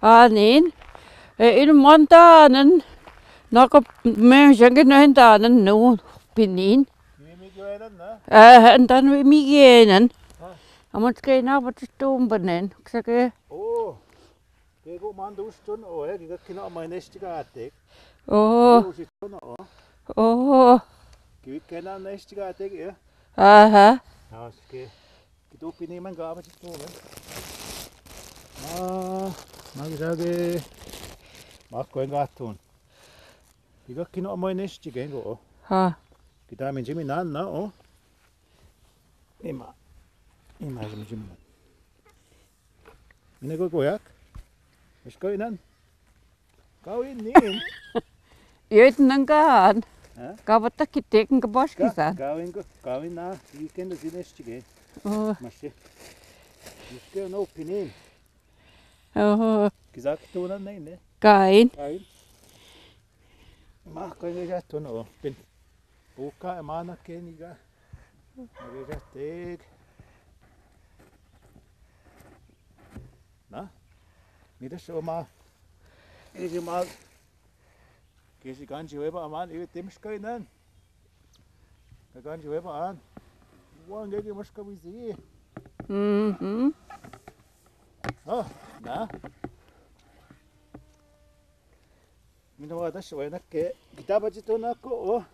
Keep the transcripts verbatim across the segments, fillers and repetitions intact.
Anin. E, ino man tanen. Nako, men siyangkinen tanen no pinin. E, en tanen migenen. Aman ke na ba tu tumbanen. Sake. Ke ko man dus tun o, e, ke ka kino man nestigatek. O. Ke ka kino nestigatek, e. Aha. Aske. Ke tu pinin man ka ba tu tumbanen. Ma, ma ke sake. Ma ko en ka tun. Ke ka kino man nestigatek o. Ha. Ke ta men jimi nan na o. Ima. Ima jimi jimi nan. Mina ko koyak. Mas ko inan. Kawin nin. Yet nangkan. Ha? Kabata kitek kabas kisan. Kawin ko, kawin na. Iken do sines chike. O. Mas ke. Mas ke no pinin. O. Kizak tunan na ine. Kain. Kain. Ma kain ga tuno. Pin. Buka emana keniga. Mageja tek. Na? Mida soma. Iji mal. Kesi kanji weba aman, iwe temish kainan. Ka kanji weba an. Wang gege mash kabisi. Mhm. Oh, na. Mina wadash wena ke. Kita ba jito na ko, o.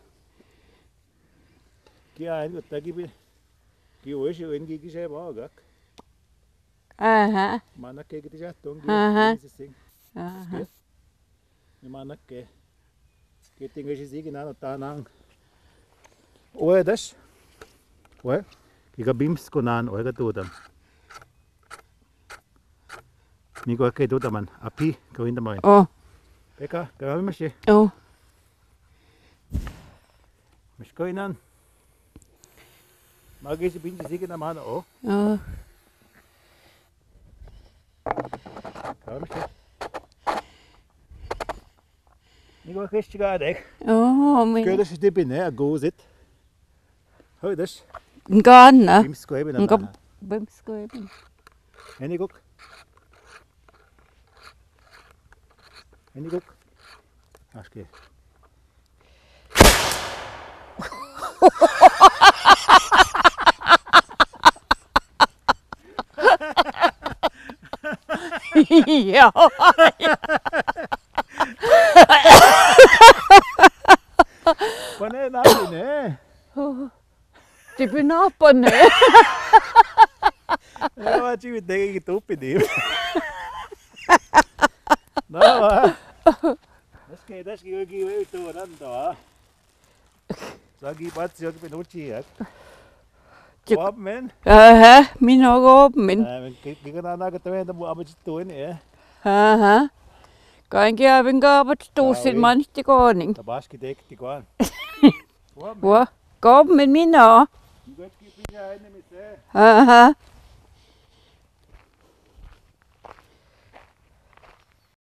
Ki ain ko tagi bi. Ki weshi wen ki ki shai ba gak. Aha. Mana ke ki ti ja tong ki. Aha. Ki sising. Aha. Ke. Ni mana ke. Ki tinga sisi ki nano tanang. Oe dash. Oe. Ki ka bims ko nan oe ka tutan. Ni ko ke tutan man. Api ka winta man. O. Peka ka mashi. O. Mas ko inan. Magi si binji siki na mano, o. O. Ka mas ko. Ni ko kes chiga dek. O, mi. Ke das dipin, e, agozit. Ho das. Ngana. Bim skoy bin. Ngka bim skoy bin. Eni kok. Eni kok. Aske. Iya. Pane nani ne? Tipi napa ne? Ewa, tipi dege gitu pidi. Nawa. Daske, daske, wagi, wagi, tu, nanto, a. Sagi, bat, sagi, penuchi, a. Cik. Wap, men. Aha, mino wap, men. Ah, men, ki, ki, kana, na, katawe, tabu, abu, citu, ini, ya. Aha. Kain ki, abin, ka, abu, citu, sin, man, tikoning. Tabas, ki, dek, tikoan. Wah, kop men mino. Aha.